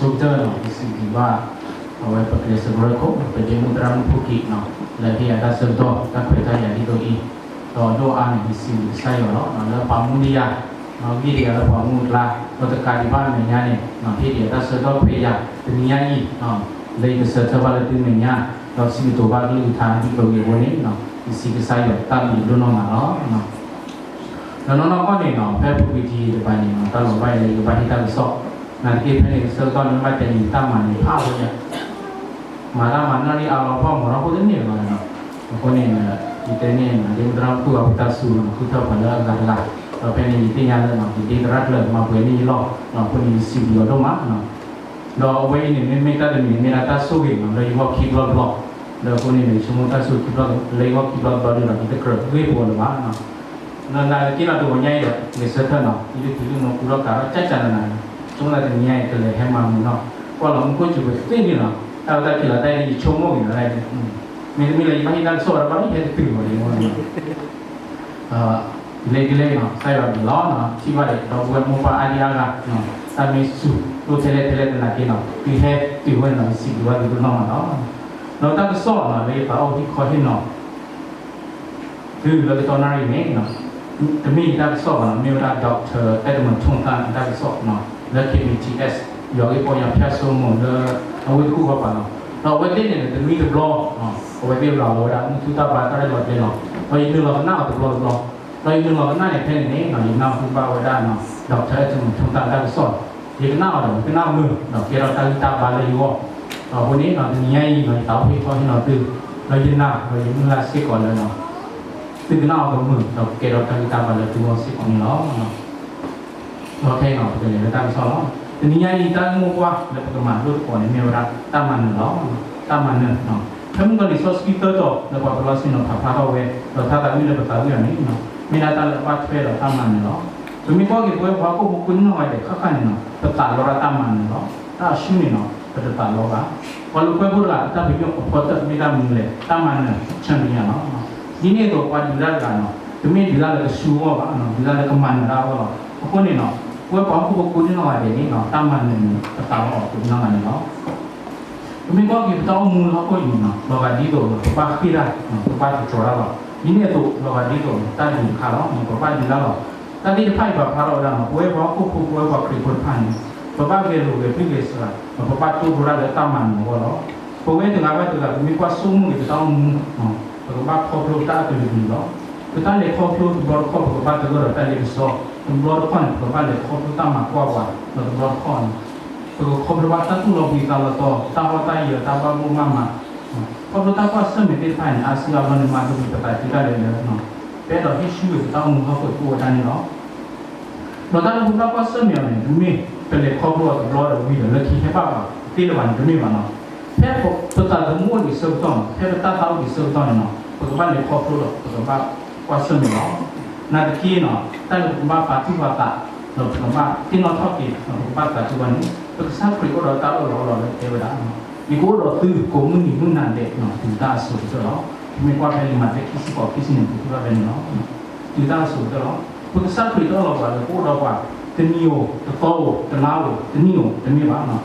ဆိကတၢၢ်နီၤ ယစံးဘျုးဘၣ် အဝဲပကျဲးစၢးကရၢခိၣ် ပဒ့မုၣ်သရၣ်မုၣ်ဖိက့ၤနီၤ လၢဟ့ၣ်ယၤတၢ်ဆၢကတီၢ် တၢ်ခွဲးတၢ်ယာ်ဒ်သိးအံၤ, ဒီးဒိၣ်အါန့ၣ် ယစံးဘျုးကစၢ်ယွၤလီၤ. လၢပာ်မူဒံးယၤ ဂံၢ်ဒံးယၤလၢပှၤမူအကျါ ဒီးတကးဒံးဘၣ်မဲာ်ညါန့ၣ် ဟ့ၣ်ဒံးယၤတၢ်ဆၢကတီၢ်ခွဲးယာ် တနံၤညါအံၤ လၢယကဆၢထၢၣ်ဘၣ်လၢသုမဲာ်ညါ ဒီးစံးကတိၤဘၣ်ကလုၢ်ကထါဒ်သိးအံၤအဃိန့ၣ် ယစံးကစၢ်ယွၤတၢ်ဘျုးဒိၣ်နီၢ်မးလီၤ. ဒီးနီၢ်နီၢ်ကီၢ်န့ၣ်နီၤ ဖဲပူၤကွံာ်တယံာ်တဘၣ်န့ၣ်နီၤ တၢ်လီၤဘၣ်ယဲလၢယကဘၣ်ဟ့ၣ်တၢ်ကစီၣ်, နာ်သက့ဖဲန့ၣ်ကဆၢကတီၢ်န့ၣ် ဘၣ်တဲန့ၣ်တၢ်မၤန့ၣ်ဖးဝဲညါ မၤတၢ်မၤနၣ်ရံၣ်အါလီၤ ပှၢ်မီၤထီၣ်ဖိတန့ၢ်လီၤနီၤ. အဃိန့ၣ် ယတဲန့ၣ် ဒ့မုၣ်သရၣ်မုၣ်ဖိအဝဲတၢ်စူၤနီၤ ဃုထၢၣ်ပှၤလၢအဂၤတဂၤ, ဒီးဖဲန့ၣ်ယသ့ၣ်ညါလၢနီၤ ယဒ့သရၣ်ကျၢၢ်မၤပှဲၤန့ၢ်ယလီၢ်, အဃိန့ၣ်ယစံးဘျုးအီၤဒိၣ်မးနီၤ. ဒီးအဝဲအံၤန့ၣ် မ့မ့ၢ်တၢ်တမံၤန့ၣ် မ့ၢ်ဒၣ်တၢ်ဆိၣ်ဂ့ၤနီၤ လၢယဂီၢ်ခံဘျီတဘျီ, ဒီးအဃိန့ၣ်ဒီး ယဆိကမိၣ်တၢ်ဆိၣ်ဂ့ၤခံဘျီ လၢယဂီၢ်ခံဘျီတဘျီဒီး ယတကြၢးဂ့ၢ်ပှၤလၢၤဘၣ်နီၤ. ဒီးနာ်သက့နီၤ တဂီၤညါအံၤဒီး ဂဲၤဆၢထၢၣ်နီၤ ယလုၢ်ထံလုၢ်နိကူဒီးကးထီၣ်ကၢ်ကၢ်နးနးန့ၣ် ဆိကမိၣ်လၢတနံၤညါအံၤကလဲၤဟဲမၤမုာ်နီၤ, ကွၢ်လီၤမူခိၣ်စူၤဝဲသ့ၣ်န့ၣ်နီၤ, တၢ်ဝဲတၢ်ခံးလီၤတၢ်အံၤ ယဆိကမိၣ်ဂ့ၤနီၤ, မ့တမ့ၢ်လၢယဘၣ်ဟ့ၣ်တၢ်ကစီၣ်ဝဲဒၣ်ဘၣ် ဟဲတတုၤမးန့ၣ် လ့ကလဲနီၤ ကစၢ်ယွၤအဘျုးလီၤနီၤ, ထံၣ်ဘၣ်ဒံး ဒီပုၢ်ဝဲၢ်မိၢ်ပၢ်အါဒံအါဂၤ, တၢ်မ့ၢ်စူၤ ဒိၣ်ထဲလဲၣ်ထဲလဲၣ်သနာ်က့နီၤ သုဟဲတုၤဝဲန့ၣ်နီၤ ယစံးဘျုးဘၣ်သုဒိၣ်နီၢ်မးလီၤ. ဒီးတၢ်ကစီၣ်နီၤ လၢယသးအိၣ်ဟ့ၣ်ခီဟ့ၣ်နီၤ သုလၢကတီၢ်နၣ်ရံၣ်န့ၣ်, တမ့ၢ်ယတၢ်ကစီၣ်ဘၣ်နီၤ, မ့ၢ်ဝဲဒၣ် Doctor Edmund Tongthang တၢ်ကစီၣ်နီၤ, လၢ K B T S ယွၤဂ့ၢ်ပီၢ်ယၤဖၠၣ်စိမိၤလၢ အဝ့ၢ်တကူၣ်ဃီပၤနီၤ, ဒီးအဝဲသ့ၣ်န့ၣ် တနွံတဘျီ, အဝဲသ့ၣ်လီၤဝဲဒၣ် မုၢ်ထူၣ်တၢ်ဘါတၢ်ရဲၣ်လီၤကျဲၤလီၤ, ဒီးယနုာ်လီၤကနၣ်အီၤတဘျီတဘျီ, ဒီးယနုာ်လီၤကနၣ်န့ၣ်ဖဲန့ၣ်န့ၣ် ယနၢ်ဟူဘၣ်ဝဲဒၣ်နီၤ Doctor Edmund Tongthang တၢ်ကစီၣ်, ယကနၣ်အီၤဒီး ယကနၣ်မုာ် ဒီးကဲထီၣ်တၢ်ဂံၢ်တၢ်ဘါလၢယဂီၢ်, ဒီးအဃိန့ၣ်နီၤ တနံၤညါအံၤနီၤ ယသးအိၣ်ဟ့ၣ်ခီဟ့ၣ်နီၤသု, ဒီးယနာ် ဒီးယမုၢ်လၢ်စ့ၢ်ကီးလၢနီၤ သုကနၣ်အီၤကမုာ် ဒီးကကဲထီၣ်တၢ်ဂံၢ်တၢ်ဘါလၢသုဂီၢ်စ့ၢ်ကီးန့ၣ်လီၤ. ဒီးခဲအံၤနီၤ ပကလဲၤလၢတၢ်ကစီၣ်လီၤ. တနံၤညါအံၤ တၢ်ဂ့ၢ်မိၢ်ပှၢ်လၢပကမၤလိသကိးန့ၣ် မ့ၢ်ဝဲဒၣ်တၢ်မၤနၢၤလီၤ. တၢ်မၤနၢၤ, ဖဲမုၢ်ကီၤလံၤစီဆှံသၢတီၤ လၢပှၤပလီၢ်ဆ့ၣ်နီၤဖးဖျါထီၣ်ဝဲ ဒီးထါသးဝံၣ်လၢပသးဝံၣ်အီၤန့ၣ် မ့ၢ်ဒၣ်တၢ်လၢအဘၣ်ထွဲဒီးတၢ်မၤနၢၤလီၤ. ပမ့ၢ်ကွၢ်က့ၤပဝဲပှၤဟီၣ်ခိၣ်ဖိကိးနီၢ်ဂၤဒဲး ခါခါန့ၣ်နီၤ ပသးလီဒၣ်တၢ်မၤနၢၤလီၤ. တၢ်အဆူၣ်န့ၣ်နီၤ ပတသးလီဘၣ်. ပှၤလိာ်ကွဲဖိတဂၤ တၢ်ပညိၣ်အဖီတၢၣ်မ့ၢ်တၢ်မနုၤလဲၣ်, တၢ်မၤနၢၤ ဆၢမံၤညါလီၤ. ဒ်န့ၣ်အသိး ပှၤဒုးတၢ်တဂၤနီၤ တမ့ၢ်ဒုးတၢ်လၢကဆူအဂီၢ်ဘၣ်, ဒုးတၢ်လၢကမၤနၢၤတၢ်အဂီၢ်လီၤ. အဃိန့ၣ်နီၤ ပဝဲပှၤဟီၣ်ခိၣ်ဖိကိးနီၢ်ဂၤဒဲးန့ၣ်နီၤ တၢ်မၤနၢၤန့ၣ် ပသးလီအီၤကိးနီၢ်ဂၤန့ၣ်လီၤ. ပမ့ၢ်ကွၢ်က့ၤပတၢ်အိၣ်မူလၢဟီၣ်ခိၣ်အံၤန့ၣ်နီၤ လီၤဂာ်ဒ်သိးနီၤ ပဘၣ်ဃ့ၢ်တၢ်, ပဘၣ်တတြီတၢ်လီၤ. ဒ်န့ၣ်အသိး လီၤဂာ်ဒ်သိး တၢ်ဒုးတခါလီၤ ပဘၣ်ဒုးတၢ်လီၤ. တၢ်သ့ၣ်တဖၣ်အံၤပာ်ဖျါထီၣ်ဝဲဒၣ်နီၤ ပဝဲပှၤဟီၣ်ခိၣ်ဖိ ပဝဲပှၤခရံာ်ဖိတဖၣ်န့ၣ် ပဘၣ်ဂဲၤလိာ်ဂဲၤဖုၣ်ဂဲၤစှၤ ပဘၣ်တိၢ်ဖျိတၢ်လၢတၢ်မၤနၢၤအဂီၢ်လီၤ. ပဝဲတဂၤဘၣ်တဂၤ ပမ့ၢ်ကွၢ်ဆိကမိၣ်က့ၤပတၢ်အိၣ်မူ ပကဘၣ်ခီဖျိတၢ်အကလုာ်ကလုာ်လီၤ. ပတၢ်လဲၤခီဖျိတဘျီတခီၣ် ပကဘၣ်သဂၢၢ်ဒီးတၢ်လ့ပစီ, တဘျီတခီၣ်န့ၣ် ပကဘၣ်လဲၤခီဖျိတၢ်မၤကွၢ်ပှၤ, ဒီးတဘျီတခီၣ်န့ၣ် ပကခီဖျိဘၣ်တၢ်သူၣ်လီၤဘှံးသးလီၤတီၤ တၢ်ဟီၣ်တၢ်ယၢၤ တၢ်ဘၣ်ဘိၣ်မၢ်မး, ခီဖျိတၢ်ကွၢ်ဆၢၣ်မဲာ်သ့ၣ်တဖၣ်န့ၣ် အါစုအါဘျီန့ၣ် မၤသဘံၣ်ပသးစုတၢ်လဲၤလၢ ပအဲၣ်ဒိးဟ့ၣ်ဆူၣ်ဂ့ၤပတၢ်အိၣ်မူဟီၣ်ခိၣ်တအိၣ်ဝဲဒၣ်န့ၣ်လီၤ. ဒီးတၢ်လၢပဘၣ်ကွၢ်ဆၢၣ်မဲာ်အီၤန့ၣ် တမ့ၢ်ပလဲၤခီဖျိအီၤတဘျီဒီးဝံၤဒီး လၢခံဟဲဘၣ်ပှၤသ့လၢၤဘၣ်န့ၣ် တမ့ၢ်ဘၣ်နီၤ. ဖဲပသးသမူအိၣ်ဒံးဆၢကတီၢ်နီၤ ဖဲပတၢ်သးအိၣ်ဒံးဆၢကတီၢ်န့ၣ်နီၤ ပကဘၣ်လဲၤခီဖျိဒီး ပကဘၣ်ကွၢ်ဆၢၣ်မဲာ်လီၤ. နာ်သက့နီၤ တၢ်လၢပကဘၣ်ပာ်သူၣ်ပာ်သး ဒီးပကဘၣ်သ့ၣ်နီၣ်ထီၣ်က့ၤ ဒီးပကဘၣ်သးတဘၣ်န့ၣ် ပကစၢ်ခရံာ်အိၣ်ဒီးတၢ်အၢၣ်လီၤအီလီၤလၢတဲဝဲဒၣ် ယကအိၣ်ဒီးသုကိးမုၢ်နံၤမုၢ်နၤဒဲး တုၤတၢ်အစိၤကတၢၢ်လီၤ. ပမ့ၢ်ကွၢ်ဖဲလံာ်မးသဲ ခံဆံဃိး ခံဆံန့ၣ် ပကထံၣ်ဘၣ်ဖဲန့ၣ်လီၤ. တုၤတၢ်အစိၤကတၢၢ်လီၤ. ပကစၢ်ခရံာ်တအၢၣ်လီၤပှၤလၢပအိၣ်ဒီးပှၤ တနံၤဧိၤ တသီဧိၤ တလါဧိၤ တနံၣ်ဧိၤ တမ့ၢ်ဘၣ်,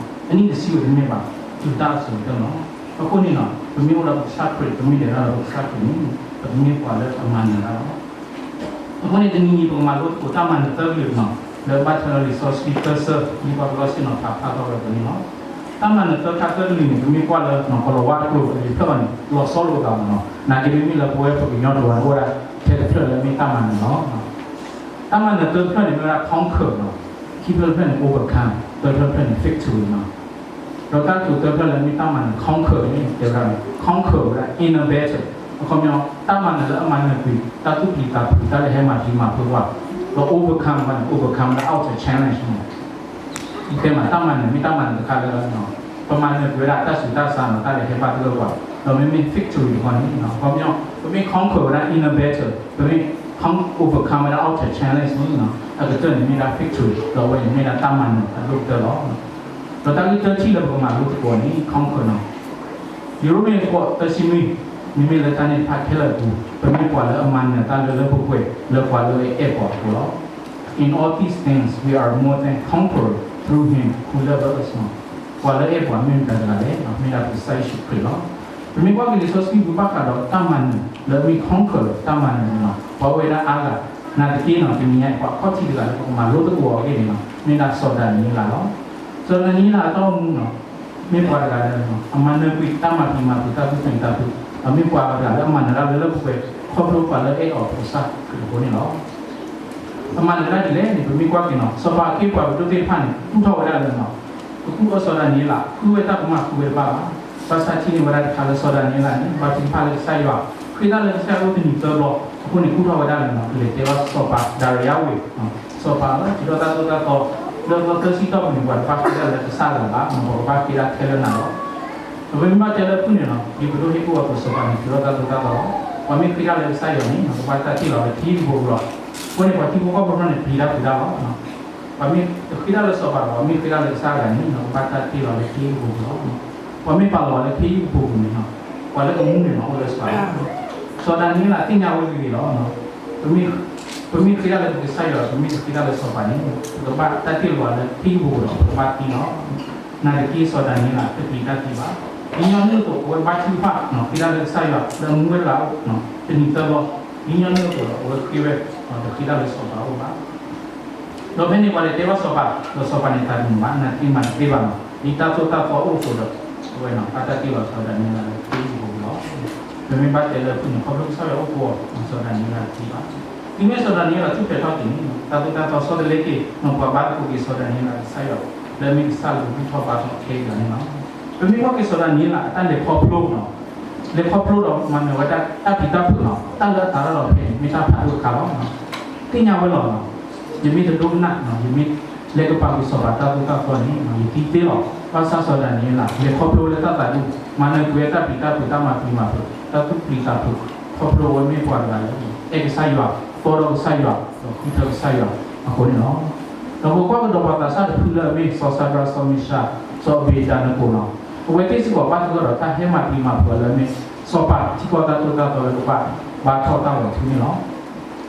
အနံၣ်တဆံဧိၤတမ့ၢ်ဘၣ်, တုၤတၢ်အစိၤကတၢၢ်လီၤ. အဃိန့ၣ်နီၤ ပမ့ၢ်အိၣ်ဒီးပကစၢ်ခရံာ် ပမ့ၢ်လဲၤတၢ်ဒီးပကစၢ်ခရံာ်န့ၣ် ပကမ့ၢ်ပှၤလၢအမၤနၢၤတၢ်လီၤ. အဃိန့ၣ် တနံၤအံၤ ပကမၤလိသကိးတၢ်မၤနၢၤသၢကလုာ်နီၤ လၢဘၣ်ထွဲလၢလံာ်စီဆှံသၢဆၢ ဒ်ပှၤပလီၢ်ဆ့ၣ်နီၤဖးဖျါထီၣ်ဝဲအသိးန့ၣ်လီၤ. တၢ်မၤနၢၤသၢခါသၢကလုာ်န့ၣ် ပမ့ၢ်ကွၢ်လၢ ကလီၤဝါတကျိၤအံၤဖျၢၣ်အီၤန့ၣ် လီၤဆီလိာ်သးမးနီၤ. နာ်က့မ့မ့ၢ်လၢပဝဲပကညီတဝၤန့ၣ် အိၣ်ဝဲဒၣ်ထဲတဖျၢၣ်လၢမ့ၢ်တၢ်မၤနၢၤလီၤ. တၢ်မၤနၢၤသၢဖျၢၣ်န့ၣ် မ့ၢ်ဝဲဒၣ် conquer နီၤ, ခံဖျၢၣ်တဖျၢၣ်န့ၣ် overcome, သၢဖျၢၣ်တဖျၢၣ်န့ၣ် victory နီၤ. ဒီးတၢ်ကတိၤသၢဖျၢၣ်လၢမ့ၢ်တၢ်မၤနၢၤ conquer န့ၣ် တဲဝဲဒၣ် conquer ဝဲဒၣ် in a battle အခီပညီ တၢ်မၤနၢၤလၢအမၤနၢၤကွံာ် တၢ်သူၣ်ပျံၤသးဖုး တၢ်လၢဟဲမၤတံၤမၤဖုးပှၤ, ဒီး overcome ဝဲန့ၣ် overcome ဝဲဒၣ် out of challenge န့ၣ် တဲမး တၢ်မၤနၢၤ မ့ၢ်တၢ်မၤနၢၤတခါလၢ ပမၤနၢၤကွံာ်ဝဲဒၣ်တၢ်ဆူးတၢ်ဆါနီၤ တၢ်လၢဟဲဘၣ်သဂၢၢ်ပှၤ, ဒီးမ့မ့ၢ် victory တခီန့ၣ် အခီပညီ ပမ့ၢ် conquer ဝဲဒၣ် in a battle ပမ့ၢ် overcome ဝဲဒၣ် out of challenge န့ၣ် အကတၢၢ်န့ၣ်မ့ၢ်ဒၣ် victory ဒီးအဝဲန့ၣ်မ့ၢ်ဒၣ်တၢ်မၤနၢၤအဒိၣ်ကတၢၢ်လီၤ. ဒီးတၢ်ဂ့ၢ်တၢထံၣ်လၢပကမၤလိသကိးန့ၣ် conquer နီၤ, ရိမ့ၤဃိး သၢဆံနွံ, မ့မ့ၢ်လၢတၢ်န့ၣ်တဖၣ်ခဲလၢာ်အပူၤ ပမ့ၢ်ပှၤလၢအမၤနၢၤတၢ်လၢလၢပှဲၤပှဲၤ လၢပှၤလၢအအဲၣ်ပှၤအဃိလီၤ. In all these things we are more than conquerors through him who loved us နီၤ. ပှၤလၢအဲၣ်ပှၤမ့ၢ်မတၤတဂၤလဲၣ်, မ့ၢ်ဒၣ်ပကစၢ်ယ့ၣ်ၡူးခရံာ်လီၤ. ပမ့ၢ်ကွၢ်က့ၤလံာ်စီဆှံပူၤဘၣ်ဃးဒီးတၢ်မၤနၢၤလၢအမ့ၢ် conquer တၢ်မၤနၢၤန့ၣ်လီၤ. ပှၤအိၣ်ဝဲဒၣ်အါဂၤ, နာ်သက့နီၤ တနံၤညါအံၤ ပှၤခီၣ်ထံးတဂၤလၢပကမၤလိသကိးအီၤအဂ့ၢ်န့ၣ်လီၤ, မ့ၢ်ဒၣ်စီၤဒၤနံးယ့လးလီၤ. စီၤဒၤနံးယ့လးအတၢ်အိၣ်မူနီၤ မ့ၢ်ပှၤတဂၤလၢ အမၤနၢၤကွံာ်တၢ်မၤပျံၤမၤဖုးတၢ်သူၣ်ဖှံသးခု, ဒီးမ့ၢ်ပှၤတဂၤလၢအမၤနၢၤတၢ်လၢလၢပှဲၤပှဲၤ ခီဖျိပှၤလၢအဲၣ်အီၤပကစၢ်ခရံာ်အဃိန့ၣ်လီၤ. အမၤနၢၤတၢ်ဒ်လဲၣ်န့ၣ် ပမ့ၢ်ကွၢ်က့ၤနီၤ စီၤပၤအခ့အပှၤကဒိၣ်သ့ၣ်တဖၣ်န့ၣ် ကူၣ်ထီၣ်ဝဲဒၣ်လၢနီၤ ကကူၣ်အီၣ်စီၤဒၤနံးယ့လး ဃုဝဲတၢ်ကမၣ်ဃုဝဲတဘၣ်ဘၣ်. ဘၣ်ဆၣ်ထံၣ်န့ၢ်ဝဲဒၣ်တခါလၢစီၤဒၤနံးယ့လးန့ၣ် ဘါထုကဖၣ်လၢကစၢ်ယွၤ, ဃ့တၢ်လၢကစၢ်ယွၤအိၣ်တနံၤသၢဘျီ, အဃိန့ၣ် ကူၣ်ထီၣ်ဝဲဒၣ်လၢနီၤ ကလဲၤတဲဘၣ်စီၤပၤဒၤရံယါဝ့ၤ, စီၤပၤလၢ ထုးထီၣ်တၢ်သိၣ်တၢ်သီ လၢသီသၢဆံတီၢ်ပူၤန့ၣ် ပှၤတဘၣ်ဃ့တၢ်လၢကစၢ်အဂၤဘၣ်, ပှၤကဘၣ်ဃ့တၢ်ထဲလၢနၤလီၤ. ဒီးပမ့ၢ်ဘၣ်တဲလၢဖုၣ်န့ၣ်နီၤ ဒ်ပဒိၣ်ဟ့ၣ်ကူၣ်အီၤအသိး စီၤပၤန့ၣ် ထုးထီၣ်တၢ်သိၣ်တၢ်သီလီၤ. ပှၤမ့ၢ်ဃ့တၢ်လၢကစၢ်ယွၤန့ၣ် ကဘၣ်တၢ်တ့ၢ်လီၤလၢထံကပူၤပူၤလီၤ. အဃိန့ၣ် ပှၤထံဖိကီၢ်ဖိတဖၣ်န့ၣ် ပျံၤတၢ်ဖုးတၢ်လီၤ. ပှၤမ့ၢ်တဃ့တၢ်လၢစီၤပၤဒီး ပှၤမ့ၢ်ဃ့တၢ်လၢကစၢ်အဂၤန့ၣ် ကဘၣ်တၢ်တ့ၢ်လီၤလၢထံကပူၤပူၤလီၤ. ပှၤမ့ၢ်ပာ်လီၤလၢထံကပူၤပူၤန့ၣ်နီၤ ပှၤလၢကမူန့ၣ်နီၤ အိၣ်လၢစီၤပၤလီၤ. စီၤဒၤနံးယ့လးသ့ၣ်ညါဝဲဂ့ၤဂ့ၤလီၤ. ပမ့ၢ်ဃ့တၢ်လၢပကစၢ်ယွၤဒီး ပမ့ၢ်တဃ့တၢ်လၢစီၤပၤန့ၣ် ပကဘၣ်တၢ်တ့ၢ်လီၤလၢထံကပူၤပူၤဒီး ပကဘၣ်သံလီၤ. နာ်သက့စီၤဒၤနံးယ့လးတပျံၤတၢ်သံဘၣ်. ဒ်ညီနုၢ်အသိး အဝဲဘါထုကဖၣ် ဃ့တၢ်လၢကစၢ်ယွၤ လၢအမူဝဲတဂၤအိၣ် တနံၤသၢဘျီ, ဒ်ညီနုၢ်အသိးဒီး အဝဲဃ့ဝဲ တဃ့တၢ်လၢစီၤပၤအအိၣ်ဘၣ်. ဒီးဖဲန့ၣ်ပှၤလဲၤတဲဘၣ်စီၤပၤ, ဒီးစီၤပၤန့ၣ်သးတမုာ်ဘၣ်, နာ်သက့မၤတသ့ဘၣ်နီၤ, ဒ်တၢ်သိၣ်တၢ်သီအိၣ်အသိးဒီး အဝဲဘၣ်တၢ်တ့ၢ်လီၤစီၤဒၤနံးယ့လးလၢထံကပူၤပူၤလီၤ. ပမ့ၢ်ဘၣ်တဲလၢဖုၣ်န့ၣ် ခီဖျိကစၢ်ယွၤအိၣ်ဖှိၣ်အီၤ စီၤဒၤနံးယ့လးတသံဘၣ်. တုၤမ့ၢ်စီၤဒၤနံးယ့လးထူၣ်ဖျဲးထီၣ်က့ၤန့ၣ် တၢ်သိၣ်တၢ်သီဆီတလဲက့ၤ နီၤပှၤဘါသကိးက့ၤစီၤဒၤနံးယ့လးကစၢ်ယွၤ လၢအမ့ၢ်ကစၢ်လၢအဘူၣ်ထီၣ်ဘါထီၣ်ခဲအံၤန့ၣ်လီၤ. ပမ့ၢ်ကွၢ်က့ၤစီၤဒၤနံးယ့လးအတၢ်လဲၤခီဖျိနီၤ လဲၤခီဖျိဒီးမၤနၢၤဝဲဒၣ်တၢ်ပျံၤတၢ်ဖုးနီၤ တၢ်လၢအသးဒၣ်လီၤဖဲန့ၣ် မ့ၢ်တၢ်ဖးဒိၣ်တခါလီၤ. သ့ၣ်ညါဝဲလီၤနီၤ ယမ့ၢ်တဒိကနၣ်နီၤ ယမ့ၢ်လဲၤကပာ်က့ၤစီၤပၤတၢ်သိၣ်တၢ်သီန့ၣ် ယသံသ့လီၤ. ဘၣ်ဆၣ်စီၤဒၤနံးယ့လး လဲၤခီဖျိလၢတၢ်သးဒူ မၤနၢၤကွံာ်ဝဲတၢ်ပျံၤတၢ်ဖုး တၢ်မၤပျံၤမၤဖုး တၢ်သူၣ်ပျံၤသးဖုး ခီဖျိအဝဲမ့ၢ်ပှၤတဂၤလၢ အဲၣ်ကစၢ်ယွၤ သီဒီးကစၢ်ယွၤ ဒီးဃုထၢကစၢ်ယွၤအဃိန့ၣ်လီၤ. ဒီးပကွၢ်ကဒီးပှၤသးစၢ်တဖုလၢအမ့ၢ် စီၤစၤဒြး စီၤမ့ၡး စီၤအဘ့းနကိၤနီၤ အဝဲသ့ၣ်စ့ၢ်ကီးဘၣ်သဂၢၢ်ဒီးတၢ်ဟဲမၤပျံၤမၤဖုးအီၤလၢအမ့ၢ် စီၤပၤထံကီၢ်တၢ်သိၣ်တၢ်သီလ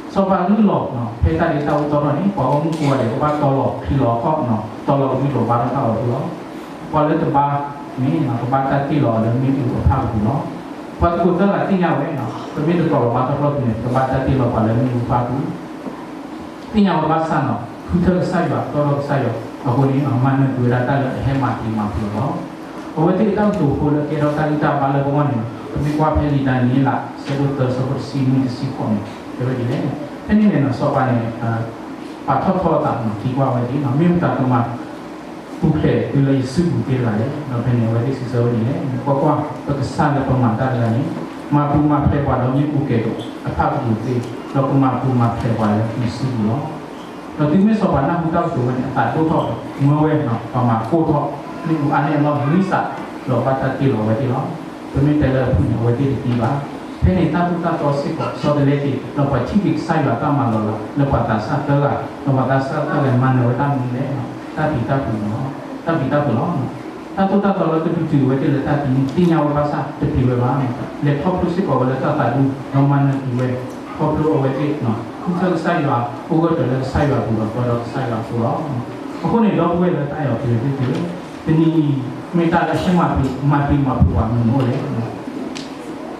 ၢကဘၣ်ဘါထီၣ်တၢ်ဂီၤထံန့ၣ်လီၤ. စီၤပၤလုၢ်လီၤ ဖဲတၢ်ဒ့တၢ်အူတီထီၣ်န့ၣ် ပှၤဂီၢ်မုၢ်ကိးဂၤဒဲး ကဘၣ်တီလီၤချံလီၤအခီၣ် တီလီၤကဒုဒီးဘါထီၣ်တၢ်ဂီၤထံလီၤ. ပှၤလၢတဘါန့ၣ် ကဘၣ်တၢ်တ့ၢ်လီၤအီၤလၢမ့ၣ်အူအဖၣ်ပူၤလီၤ. ပှၤသကိးသၢဂၤသ့ၣ်ညါဝဲ ပမ့ၢ်တတီလီၤဘါထီၣ်တၢ်ဂီၤထံန့ၣ် ပကဘၣ်တၢ်တ့ၢ်လီၤပှၤလၢမ့ၣ်အူဖၣ်ပူၤ သ့ၣ်ညါဝဲဘၣ်ဆၣ်နီၤ ဃုထၢကစၢ်ယွၤ တီထီၣ်ကစၢ်ယွၤ အဃိန့ၣ် မၤနၢၤကွံာ်ဝဲဒၣ်တၢ်လၢအဟဲမၤပျံၤမၤဖုးအီၤလီၤ. အဝဲသ့ၣ်တၢ်ကတိၤဖိလၢကဲထီၣ်တၢ်ဂံၢ်တၢ်ဘါလၢပဂီၢ်န့ၣ် ပမ့ၢ်ကွၢ်ဖဲလံာ်ဒၤနံးယ့လး အဆၢဒိၣ်သၢ အဆၢဖိတဆံနွံ တဆံဃိးန့ၣ် တဲဝဲဒ်လဲၣ်. ဖဲန့ၣ်န့ၣ်နီၤ စီၤပၤန့ၣ် ပာ်ထီၣ်ထီအသးနီၤ သံကွၢ်ဝဲဒ်နီၤ မ့ၢ်မတၤကမၤ ပူၤဖျဲးသုလၢယစုပူၤသ့တဂၤလဲၣ်. ဒီးဖဲန့ၣ် အဝဲသ့ၣ်စံးဆၢဝဲဒ်လဲၣ်, ကွၢ်ကွၢ်, ပကစၢ်လၢပမၤတၢ်တဂၤန့ၣ် မၤပူၤမၤဖျဲးပှၤဒီးမ့ၣ်အူကဲၤဒီးအဖၣ်ပူၤသ့, ဒီးကမၤပူၤမၤဖျဲးပှၤလၢနစုပူၤလီၤ. ဒီးတုၤမ့ၢ်စီၤပၤနၢ်ဟူတၢ်ကတိၤဝဲန့ၣ် အသးဒိၣ်ထီၣ်, မၢဝဲပှၤမၤကိၢ်ထီၣ်မ့ၣ်အူအါန့ၢ်အလီၢ်နွံစး, ဒီးဘၣ်တၢ်တ့ၢ်လီၤဝဲသ့ၣ်လီၤ. ပမ့ၢ်တဲလၢအဖုၣ်န့ၣ် အဝဲသ့ၣ်တသံဘၣ်. ဖဲန့ၣ်တၢ်သိၣ်တၢ်သီစ့ၢ်ကီး ဆီတလဲက့ၤ ဒီးပှၤထံၣ်က့ၤကစၢ်ယွၤတၢ်မၤလီၤလး လၢပှၤသးစၢ်သၢဂၤ, ဒီးပှၤသးစၢ်သၢဂၤမၤနၢၤဝဲတၢ်မနုၤလဲၣ်, တၢ်ပျံၤတၢ်ဖုးန့ၣ်လီၤ. တၢ်ပျံၤတၢ်ဖုးလီၤ. တၢ်သိၣ်တၢ်သီလၢကဒုးတုၤဝဲသ့ၣ်လၢတၢ်သံန့ၣ် သ့ၣ်ညါဝဲဘၣ်ဆၣ်တပျံၤဝဲဘၣ်. လဲၤခီဖျိစ့ၢ်ကီးဝဲလၢတၢ်သးဒူ ဒီးမၤနၢၤကွံာ်ဝဲ ခီဖျိအဝဲသ့ၣ် ဃုထၢကစၢ်ယွၤ အိၣ်ဂၢၢ်တၢၤလၢကစၢ်ယွၤအပူၤဒီး တီဒီးကစၢ်ယွၤအဃိလီၤ. အဃိန့ၣ် ဒီပုၢ်ဝဲၢ်လၢတၢ်အဲၣ်အီၤသ့ၣ်တဖၣ်, တနံၤအံၤ မ့ၢ်တၢ်လၢဟဲမၤပျံၤမၤဖုးပှၤမနုၤအိၣ်လဲၣ်.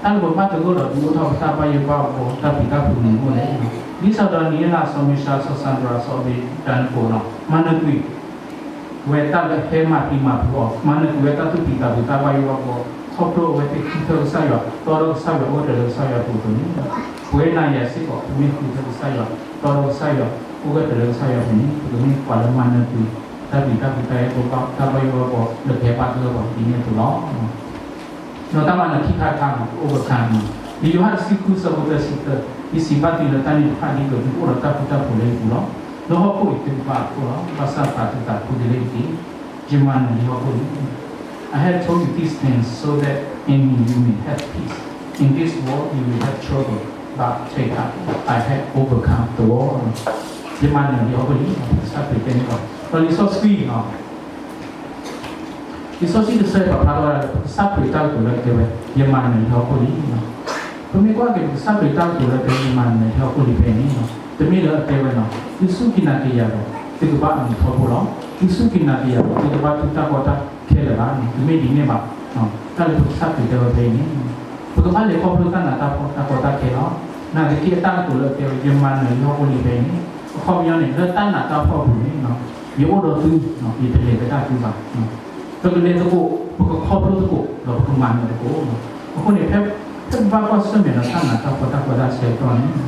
တၢ်လၢပဘၣ်သဂၢၢ်ဒီးဒုးအိၣ်ထီၣ်ပတၢ်ဘၣ်ယိၣ်ဘၣ်ဘှီ တၢ်ပျံၤတၢ်ဖုးမနုၤအိၣ်လဲၣ်. ဒ်စီၤဒၤနံးယ့လး စီၤမ့ၡး စီၤစၤဒြး စီၤအဘ့းနကိၤနီၤ မၤနၢၤကွံာ် ဝဲတၢ်လၢဟဲမၤပျံၤမၤဖုးအီၤ, မၤနၢၤကွံာ်ဝဲတၢ်သူၣ်ဖှံသးညီတၢ်ဘၣ်ယိၣ်ဘၣ်ဘှီ, ခီဖျိအဝဲသ့ၣ်ဃုထၢကစၢ်ယွၤ, တီဒီးကစၢ်ယွၤ အိၣ်ဂၢၢ်တၢၤလၢကစၢ်ယွၤအပူၤအသိးန့ၣ်, ပဝဲနၤယၤစ့ၢ်ကီး ပမ့ၢ်ဃုထၢကစၢ်ယွၤ, တီဒီးကစၢ်ယွၤ, အိၣ်ဂၢၢ်တၢၤလၢကစၢ်ယွၤအပူၤန့ၣ် ပကမ့ၢ်ပှၤလၢမၤနၢၤကွံာ် တၢ်ပျံၤတၢ်ဖုးတၢ်ဘၣ်ယိၣ်ဘၣ်ဘှီ လၢကဟဲဘါသဂၢၢ်ပှၤဒ်န့ၣ်အသိးလီၤ. ဒီးတၢ်မၤနၢၤခံခါတခါန့ၣ် ပအိၣ်ဘၣ်ခါန့ၣ်, လံာ်ယိၤဟၣ်တဆံဃု ဆၢဖိသၢဆံသၢ, ယစံးဘၣ်သုလၢတၢ်န့ၣ်တဖၣ်ဒ်သိးသုကအိၣ်ဒီးတၢ်ဃူတၢ်ဖိးလၢယပူၤလီၤ. လၢဟီၣ်ခိၣ်အံၤသုကဘၣ်အခိၣ်လီၤ, ဘၣ်ဆၣ်သးသုသးခုတလ့ၢ်တက့ၢ်. ယမၤနၢၤလံဟီၣ်ခိၣ်လံ I have told you these things so that in me you may have peace. In this world you will have trouble, but take heart, I have overcome the world. ယမၤနၢၤလံဟီၣ်ခိၣ်လံ, ကစၢ်ခရံာ်တဲန့ၣ်လီၤ. ဒီးလံာ်စီဆှံနီၤ လံာ်စီဆှံတဆၢအံၤပာ်ဖျါထီၣ်ဝဲဒၣ်လၢ ကစၢ်ခရံာ်တၢ်ကတိၤလၢကတဲဝဲ ယမၤနၢၤလံဟီၣ်ခိၣ်လံ. ပမ့ၢ်ကွၢ်က့ၤ ကစၢ်ခရံာ်တၢ်ကတိၤလၢကတဲ ယမၤနၢၤလံဟီၣ်ခိၣ်လံဖဲအံၤန့ၣ် တမ့ၢ်လၢအတဲဝဲနီၤ သုစူၢ်က့ၤနာ်က့ၤယၤဒီး သုကဘၣ်အမုာ်ထီဘိလီၤ. သုစူၢ်က့ၤနာ်က့ၤယၤဒီး သုကဘၣ်တူၢ်တၢ်ကီတၢ်ခဲ မ့ၢ်ဒ်န့ၣ်ဘၣ်, တၢ်လၢပကစၢ်ခရံာ်တဲဝဲဖဲအံၤန့ၣ်, ပကဘၣ်လဲၤခီဖျိတၢ်နးတၢ်ဖှီၣ်တၢ်ကီတၢ်ခဲလီၤ. နာ်သက့အတၢ်ကတိၤလၢအတဲဝဲ ယမၤနၢၤလံဟီၣ်ခိၣ်န့ၣ်ဖဲအံၤန့ၣ်, အခီပညီန့ၣ် လၢတၢ်နးတၢ်ဖှီၣ်အပူၤန့ၣ်, ယအိၣ်ဒီးသု, ယတလဲၤကဒါသုဘၣ်. ပကလဲၤသကိး, ပကခီဖျိသကိး, ဒီးပကမၤနၢၤသကိး. အဃိန့ၣ် ဖဲ, ဖဲပဘၣ်ကွၢ်ဆၢၣ်မဲာ်ဒီးတၢ်နးတၢ်ဖှီၣ်တၢ်ကီတၢ်ခဲအဆၢကတီၢ်န့ၣ်,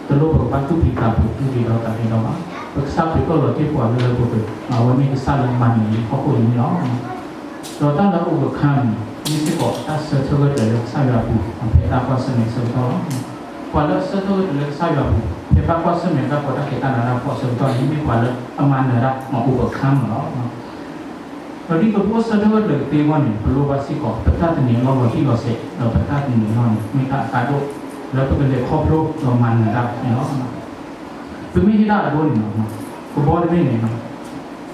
တလိၣ်ပကဘၣ်သူၣ်ဖှံသးဖှံ သူၣ်ဒ့ဒီးသးဒ့ဒီးဘၣ်. ပကစၢ်ခရံာ်တီၢ်လီၤတ့ၢ်ပှၤလၢလၢပှဲၤပှဲၤ, အဝဲမ့ၢ်ကစၢ်လၢမၤနၢၤလံဟီၣ်ခိၣ်အံၤန့ၣ်လီၤ. ဒီးတၢ်လၢ overcome န့ၣ် မ့ၢ်စ့ၢ်ကီးတၢ်ဆၢထၢၣ်ဂၢၢ်ကျၢၤလၢကစၢ်ယွၤအပူၤ, ဖဲတၢ်ကွၢ်ဆၢၣ်မဲာ်အဆၢကတီၢ်လီၤ. ပှၤလၢအဆၢထၢၣ်ဂၢၢ်ကျၢၤလၢကစၢ်ယွၤအပူၤ, ဖဲဘၣ်ကွၢ်ဆၢၣ်မဲာ်တၢ်ကီတၢ်ခဲတၢ်နးတၢ်ဖှီၣ်အဆၢကတီၢ်န့ၣ် မ့ၢ်ပှၤလၢအမၤနၢၤတၢ် overcome န့ၣ်လီၤ. ဒီးဒ်သိးပအိၣ်ဆၢထၢၣ်ဂၢၢ်ကျၢၤကသ့အဂီၢ်န့ၣ်, ပလိၣ်ဘၣ်စ့ၢ်ကီး ပတၢ်သန့ၤအလီၢ်လီၤတံၢ်လီၤဆဲး, ဒီးပတၢ်သန့ၤအလီၢ်န့ၣ် မ့ၢ်တၢ်အကါဒိၣ်လၢပကလဲၤခီဖျိဒီးမၤနၢၤတၢ်န့ၣ်လီၤ. ပမ့ၢ်ဟ့ၣ်တၢ်အဒိန့ၣ်လီၤ, ကဘီတဘ့ၣ်န့ၣ်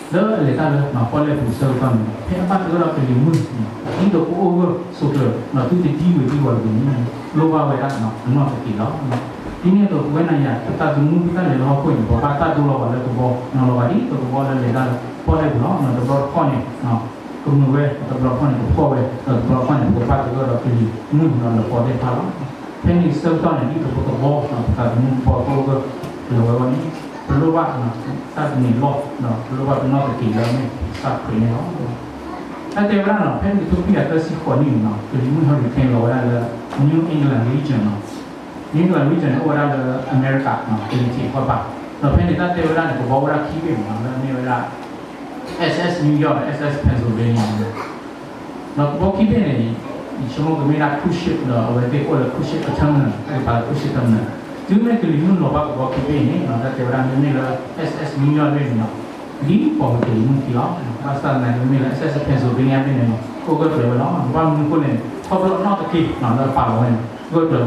လၢအလဲၤတၢ်လၢပီၣ်လဲၣ်ပူၤအဆၢကတီၢ်န့ၣ်, ဖဲအဘၣ်သဂၢၢ်ဒီးကလံၤမုၢ်န့ၣ်, ဒ်သိးပအိၣ်ဂၢၢ်ဆိးကျၢၤ, သုတဒံဝဲဒံဝီၤတဂ့ၤန့ၣ်, လိၣ်ဘၣ်ဝဲဒၣ်အနီၢ်သက့ၤလီၤ. ဒ်န့ၣ်အသိး ပဝဲနၤယၤ ပသးသမူပတၢ်လဲၤလၢဟီၣ်ခိၣ်န့ၣ်, ပဘၣ်တၢ်ဒိလီၤပှၤလၢကဘီန့ၣ်လီၤ. ဒ်သိးကဘီလၢလဲၤတၢ်လၢပီၣ်လဲၣ်ပူၤလီၤ. တဘျီတခီၣ်န့ၣ် ကမုာ်ဝဲ, တဘျီတခီၣ်န့ၣ် ကဖှီၣ်ဝဲ, ဒီးတဘျီတခီၣ်န့ၣ် ပကဘၣ်သဂၢၢ်ဒီးကလံၤမုၢ်ဒီးလၢပီၣ်သ့ၣ်တဖၣ်လီၤ. ဖဲန့ၣ်အဆၢကတီၢ်န့ၣ် ဒ်သိးပကဘီ, ပသးသမူကဘီကအိၣ်ဂၢၢ်ကျၢၤဝဲအဂီၢ်န့ၣ်, ပလိၣ်ဘၣ်တၢ်သန့ၤအလီၢ်, ပလိၣ်ဘၣ်ပနီၢ်သက့ၤလၢအမ့ၢ်ကစၢ်ခရံာ်န့ၣ်လီၤ. တၢ်တဲဝဲဒၣ်န့ၣ်, ဖဲန့ၣ်တကထိခွံကယၤသၢဆံဃိးနံၣ်န့ၣ်, ကလံၤမုၢ် hurricane လီၤဝဲဒၣ်လၢ New England region န့ၣ်, New England region န့ၣ် အိၣ်ဝဲဒၣ်လၢအမဲရကၤ ကလံၤထံးခီၣ်ဘၣ်. ဒီးဖဲန့ၣ် တၢ်တဲဝဲဒၣ်န့ၣ် ကဘီဝဲဒၣ်ခံဘ့ၣ်န့ၣ်လီၤ, လၢအမ့ၢ်ဝဲဒၣ် SS New York ဒီး SS Pennsylvania န့ၣ်လီၤ. ဒီးကဘီခံဘ့ၣ်န့ၣ် ယဆိကမိၣ်ကမ့ၢ်ဒၣ် cruise ship ဒီးအဝဲသ့ၣ်အိၣ်လၢ cruise ship အ terminal, တၢ်ကပာ်လၢ cruise ship terminal. တုၤမ့ၢ်ကလံၤမုၢ်လီၤဘၣ်ကဘီခံဘ့ၣ်န့ၣ်, တၢ်တဲဝဲဒၣ်မ့မ့ၢ်လၢ SS New York ဘ့ၣ်န့ၣ်လီၤ, ဒ်ပိာ်မုၣ်ကလံၤမုၢ်ခံလီၤ. ဘၣ်ဆၣ်သနာ်က့ မ့မ့ၢ်လၢ SS Pennsylvania ဘ့ၣ်န့ၣ်လီၤ, ကအိၣ်ဂၢၢ်ကျၢၤဝဲလီၤ. ဘၣ်မနုၤအဃိလဲၣ်န့ၣ်, ခီဖျိအနီၢ်သက့ၤလၢအပာ်လီၤဝဲန့ၣ်, ဂၢၢ်ကျၢၤဝဲအဃိန့ၣ် ကဘီန့ၣ် ကအိၣ်ဂၢၢ်ကျၢၤဝဲဒၣ်န့ၣ်လီၤ. ဒီးပမ့ၢ်ကွၢ်က့ၤန့ၣ် လၢလံာ်စီဆှံပူၤတခီန့ၣ် ဒုးသ့ၣ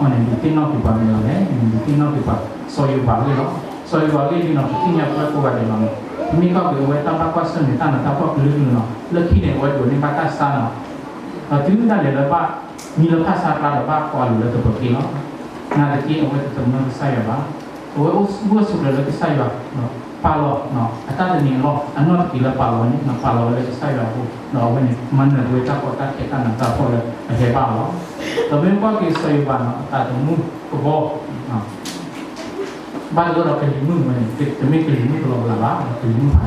်နီၣ်က့ၤပှၤမနုၤလဲၣ်, ဒုးသ့ၣ်နီၣ်က့ၤပှၤ စီၤယိၤဘးအဂ့ၢ်လီၤ. စီၤယိၤဘးအဂ့ၢ်ဒ်န့ၣ် ပသ့ၣ်ညါပှၤကိးဂၤဒဲးလီၤန့ၣ်, ပမ့ၢ်ကွၢ်က့ၤအဝဲတၢ်ဘၣ်ကွၢ်ဆၢၣ်မဲာ်တၢ်နးတၢ်ဖှီၣ်ကလုာ်ကလုာ်န့ၣ်, လၢခံန့ၣ် အဝဲဒိးန့ၢ်ဘၣ်တၢ်ဆါန့ၣ်, ဒီးတုၤဒၣ်လဲာ်လၢဘၣ်မံလီၤဖးဆါကျါဒီးဘၣ်ကွၢ်လိာ်လၢတပၢၤက့လီၤ. နာ်သက့ အဝဲတသမၢကစၢ်ယွၤဘၣ်. အဝဲအိၣ်ဂၢၢ်ဆိးကျၢၤလၢကစၢ်ယွၤ, ပာ်လီၤအတၢ်သန့ၤအလီၢ်, အနီၢ်သက့ၤလၢပာ်လီၤဝဲန့ၣ် ပာ်လီၤဝဲလၢကစၢ်ယွၤအဃိ, ဒီးအဝဲန့ၣ် မၤနၢၤဝဲတၢ်ကီတၢ်ခဲတၢ်နးတၢ်ဖှီၣ်လၢအဟဲဘၣ်အီၤလီၤ. ဒီးမ့ၢ်ကွၢ်က့ၤစီၤယိၤဘးန့ၣ် အသးသမူကဘီ ဘၣ်သဂၢၢ်ဒီးကလံၤမုၢ်ဝဲန့ၣ်, တမ့ၢ်ကလံၤမုၢ်ကလီကလးဘၣ်, ကလံၤမုၢ်ဖးဒိၣ်လီၤ.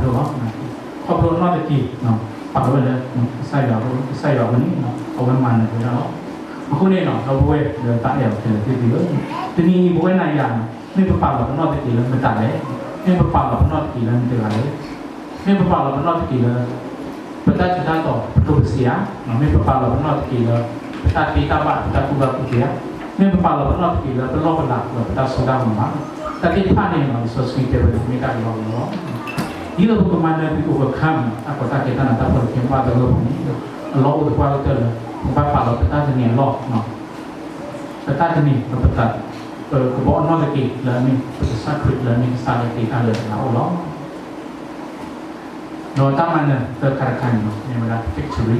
ခီဖျိနီၢ်သက့ၤ ပာ်လီၤဝဲလၢကစၢ်ယွၤအဃိ, ကစၢ်ယွၤအဃိန့ၣ် အဝဲမၤနၢၤဝဲဒၣ်လီၤ. အဃိန့ၣ် ဒီပုၢ်ဝဲၢ်လၢတၢ်အဲၣ်အီၤခဲလၢာ်သ့ၣ်သုဧၢ, တနံၤအံၤပဝဲနၤယၤန့ၣ် မ့ၢ်ပပာ်လီၤပနီၢ်သက့ၤလၢမတၤလဲၣ်, မ့ၢ်ပပာ်လီၤပနီၢ်သက့ၤလၢမတၤဂၤလဲၣ်, မ့ၢ်ပပာ်လီၤပနီၢ်သက့ၤလၢ ပတၢ်ထူးတၢ်တီၤ ပကျိၣ်ပစ့ဧါ, မ့ၢ်ပပာ်လီၤပနီၢ်သက့ၤလၢ ပတၢ်သ့တၢ်ဘၣ် ပတၢ်ကူၣ်ဘၣ်ကူၣ်သ့ဧါ, မ့ၢ်ပပာ်လီၤပနီၢ်သက့ၤလၢပလီၢ်ပလၤ ဒီးပတၢ်စိတၢ်ကမီၤဘၣ်. တၢ်သ့ၣ်တဖၣ်န့ၣ် လံာ်စီဆှံတဲဝဲဒၣ်မ့ၢ်တၢ်ကလီကလီလီၤ. ဒ်သိးပကမၤနၢၤ ပက overcome တၢ်ကီတၢ်ခဲတၢ်နးတၢ်ဖှီၣ်လၢကဲဘၣ်သဂၢၢ်ပူၤန့ၣ်, အလီၢ်အိၣ်သပှၢ်ကတၢၢ်လၢ ပဘၣ်ပာ်လီၤပတၢ်သန့ၤအလီၢ်, ပတၢ်သန့ၤ ပကဘီအနီၢ်သက့ၤလၢအမ့ၢ်ပကစၢ်ခရံာ်လၢအမ့ၢ်ကစၢ်လၢအတ့တၢ်လၢအအိၣ်လီၤ. ဒီးတၢ်မၤနၢၤသၢခါတခါန့ၣ် မ့ၢ်ဝဲဒၣ် victory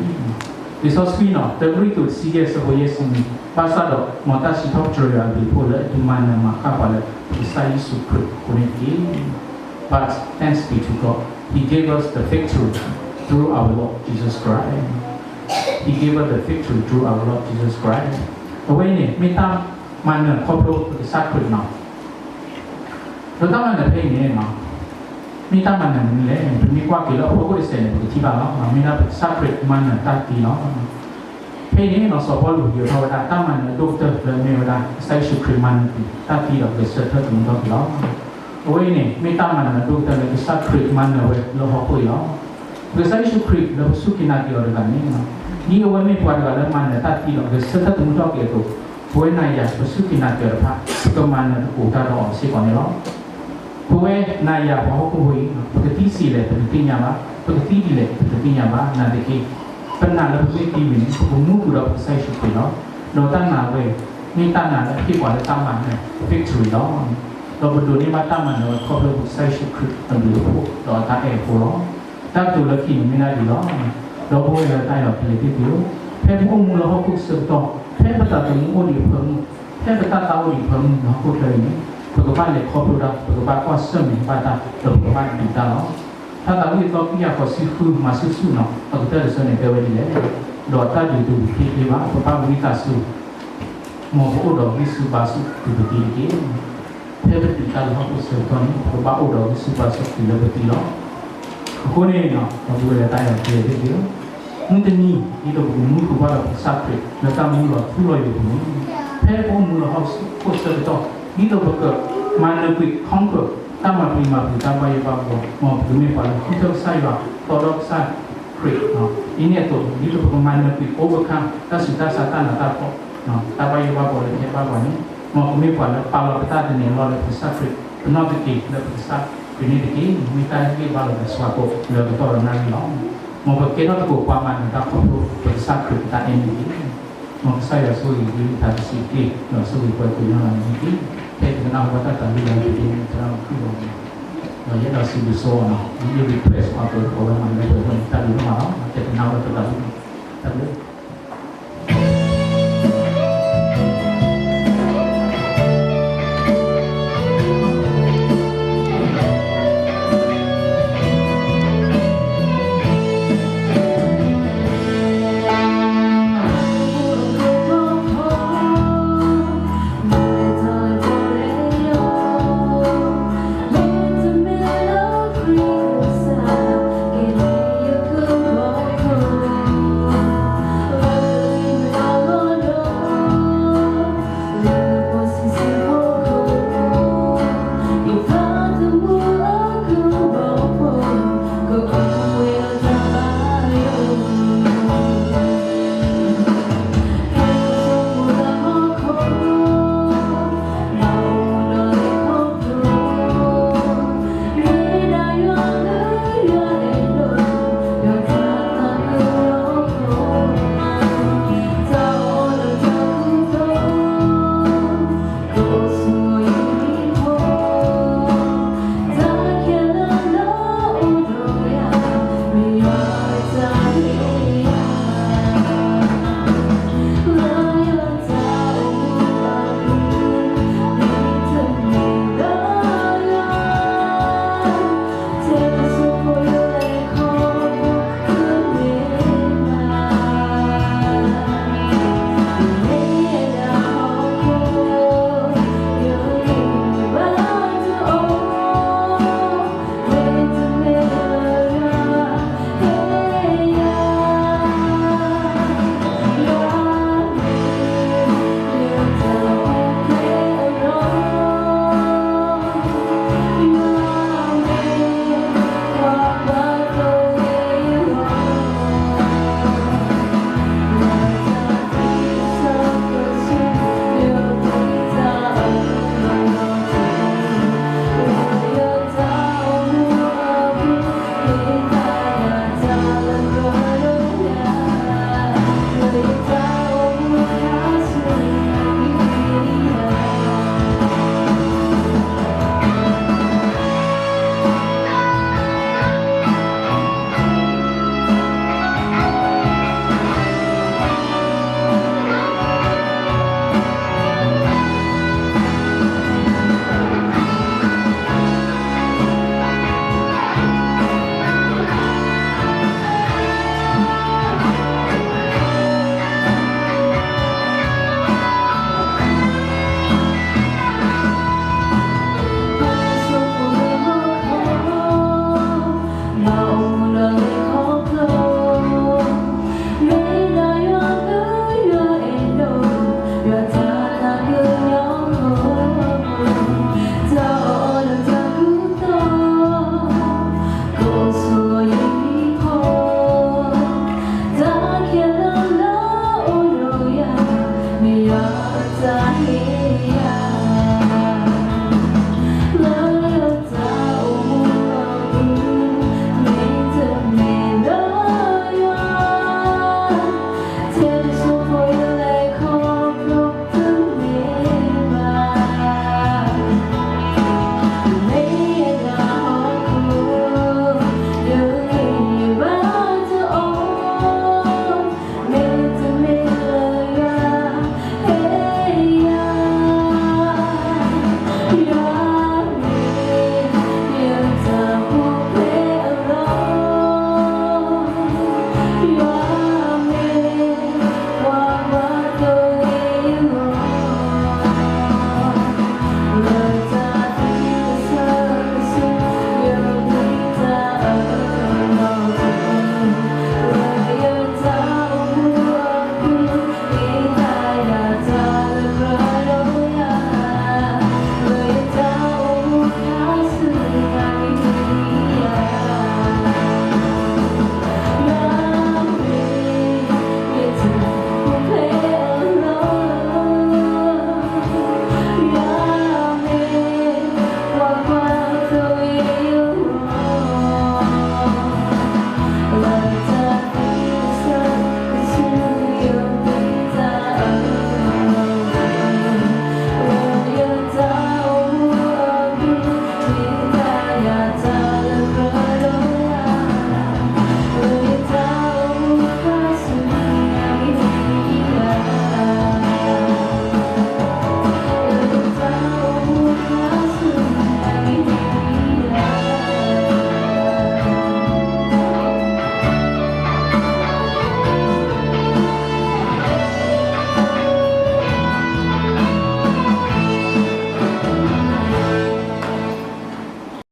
လံာ်စီဆှံန့ၣ် တၢကရံၣ်သူး တဆံယဲၢ် အဆၢဖိယဲၢ်ဆံနွံ, ဘၣ်ဆၣ်ဒီး မ်တၢ်စံးထီၣ်ပတြၢၤယွၤအဘျုးအဖှိၣ်လၢအဒုးမၤနၢၤမၤဃၣ်ပှၤလၢပကစၢ်ယ့ၣ်ၡူးခရံာ်အဃိန့ၣ်တက့ၢ်. But thanks be to God, He gave us the victory through our Lord Jesus Christ. He gave us the victory through our Lord Jesus Christ. အဝဲအံၤန့ၣ် မ့ၢ်တၢ်မၤနၢၤခီဖျိပကစၢ်ခရံာ်န့ၣ် ဒီးတၢ်မၤနၢၤဖဲအံၤန့ၣ် မ့ၢ်တၢ်မၤနၢၤမနုၤလဲၣ်န့ၣ် ပမ့ၢ်ကွၢ်က့ၤလၢအဖီခိၣ်တစဲးန့ၣ် ပကထံၣ်ဘၣ်လီၤ. မ့ၢ်ဒၣ်ပကစၢ်ခရံာ်မၤနၢၤတၢ်သံလီၤ. ဖဲအံၤန့ၣ် စီၤပီလူးယိၤထီၣ်ဝဲဒၣ် တၢ်မၤနၢၤအဒိၣ်ကတၢၢ်လၢအမ့ၢ်ဝဲဒၣ် ကစၢ်ယ့ၣ်ၡူးခရံာ်မၤနၢၤတၢ်သံဒီးဂဲၤဆၢထၢၣ်သမူထီၣ်က့ၤလီၤ. အဝဲအံၤန့ၣ် မ့ၢ်တၢ်မၤနၢၤအဒိၣ်ကတၢၢ်လၢကစၢ်ခရံာ်မၤနၢၤဝဲလၢဟီၣ်ခိၣ်အံၤလီၤ. ပကစၢ်ယ့ၣ်ၡူးခရံာ်လၢပစူၢ်က့ၤနာ်က့ၤအီၤတဂၤန့ၣ် ဒ်အဝဲမ့ၢ်ပှၤတဂၤလၢမၤနၢၤတၢ်သံဒီးဂဲၤဆၢထၢၣ်သမူထီၣ်က့ၤအသိး, ပဝဲနၤယၤပစူၢ်က့ၤနာ်က့ၤအီၤတဖၣ် ပကမၤနၢၤသကိးတၢ်ဒီးအီၤစ့ၢ်ကီးန့ၣ်လီၤ. ပဝဲနၤယၤပှၤဟီၣ်ခိၣ်ဖိအံၤ ပကသံဆံးလဲၣ် ပတသ့ၣ်ညါဘၣ်, ပကသံဒ်လဲၣ် ပတသ့ၣ်ညါဘၣ်. နာ်သက့ ပနာ်လၢပမ့ၢ်သံဝံၤန့ၣ် ပကမူဃုာ်ဒီးပကစၢ်ယ့ၣ်ၡူးခရံာ်လီၤ. ဒီးတၢ်နာ်ဝဲ မ့ၢ်တၢ်နာ်လၢဟ့ၣ်ပှၤလၢတၢ်မၤနၢၤ victory လီၤ. ဒီးပဒိးန့ၢ်ဘၣ်တၢ်မၤနၢၤဝဲခီဖျိပကစၢ်ယ့ၣ်ၡူးခရံာ်အဘျုးအဖှိၣ်ဒီးအတၢ်အဲၣ်အဃိလီၤ. တၢ်ကတိၤလၢခံန့ၣ်မ့ၢ်ဒၣ်ဒ်လီၤ. ဒီပုၢ်ဝဲၢ်လၢတၢ်အဲၣ်အီၤဖဲလဲၣ်သ့ၣ်သုဧၢ, ဖဲပအိၣ်မူလၢဟီၣ်ခိၣ်အဆၢကတီၢ်, ဖဲပသးသမူအိၣ်ဒံးအဖၢမုၢ်, ဖဲပတၢ်သးအိၣ်ဒံးအဖၢမုၢ်လၢဟီၣ်ခိၣ်ချၢအံၤန့ၣ်, ပကဘၣ်လဲၤခီဖျိတၢ်, ပကဘၣ်ကွၢ်ဆၢၣ်မဲာ်ဘၣ်တၢ်, ဒီးပကဘၣ်ဒုးတၢ်လီၤ. ထါသးဝံၣ်အသီခွံကယၤဃိးဆံဃု မၤဆူၣ်ဆူၣ်နီၤ အကတၢၢ်တဆၢန့ၣ် တဲဝဲဒ်လဲၣ်, ဒီးတၢ်ဒုးတဝံၤသ့သ့ဘၣ်, ပဘၣ်ဝံသးစူၤ မ်ပအိၣ်ဒီးဂံၢ်ဆူၣ်ဘါဆူၣ်ကွံာ်ပသံတက့ၢ်. ဖဲပတုာ်တၢ်လၢဟီၣ်ခိၣ်အဆၢကတီၢ်န့ၣ် ပကဘၣ်အိၣ်ဒီးဂံၢ်ဆူၣ်ဘါဆူၣ်ကွံာ်လၢပသံလီၤ. အဃိန့ၣ် ပဝဲလၢတၢ်အဲၣ်တ့ၢ်သ့ၣ်သ့ၣ်ဧၢ, မုၢ်တနံၤ ဒ်သိးပကမူဃုာ်ဘၣ်ဒီးပကစၢ်ခရံာ် လၢတၢ်မူလီၤထူလီၤယိာ်ပူၤန့ၣ်, ဖဲပအိၣ်မူလၢဟီၣ်ခိၣ်အဆၢကတီၢ် ဒ်သိးပကမၤနၢၤကွံာ် conquer တၢ်မၤပျံၤမၤဖုးတၢ်ဘၣ်ယိၣ်ဘၣ်ဘှီ, မ်ပကမ့ၢ်ပှၤလၢဃုထၢကစၢ်ယွၤ တီဒီးကစၢ်ခရံာ်, ဒ်န့ၣ်အသိး ဒ်သိးပကမၤနၢၤကွံာ် overcome တၢ်ဆူးတၢ်ဆါတၢ်နးတၢ်ဖှီၣ် တၢ်ဘၣ်ယိၣ်ဘၣ်ဘှီလၢပဟဲဘၣ်ပှၤန့ၣ်, မ်ပကမ့ၢ်ပှၤလၢပာ်လီၤပတၢ်သန့ၤအလီၢ်လၢပကစၢ်ခရံာ်, ပနီၣ်တက့ၢ်လၢပကစၢ်ခရံာ်န့ၣ်တက့ၢ်, မ့ၢ်တၢ်ဟ့ၣ်ဂံၢ်ဘါလီၤပသးကိးလၢကတီၢ်ဒီးနၣ်ရံၣ်လီၤ. မ်ပကကဲထီၣ်သကိးပှၤမၤနၢၤတၢ်ခီဖျိ ပကစၢ်ခရံာ်အတၢ်အဲၣ်န့ၣ်တက့ၢ်. မ်ကစၢ်ယွၤဆိၣ်ဂ့ၤဂ့ၤ မ့ၢ်တၢ်ကစံးတက့ၢ်, ဒီးဆိၣ်ဂ့ၤပှၤကိးနီၢ်ဂၤန့ၣ်တက့ၢ်. ဖဲပကနၢ်ဟူဘၣ်တၢ်သးဝံၣ်လၢတက့ၢ်န့ၣ် သရၣ်မုၣ်ခရံာ်ဘီန့ၣ်, ဒီးယအဲၣ်ဒိးစံးဘျုးစီအီၤနီၤ, ဒ်ယ request အီၤအသိး ပဝဲမၤလၢပှဲၤထီၣ်န့ၣ် တၢ်ဘျုးဒိၣ်မးလီၤ. ကဲပနၢ်ဟူဘၣ်တၢ်သးဝံၣ်, တၢ်ဘျုး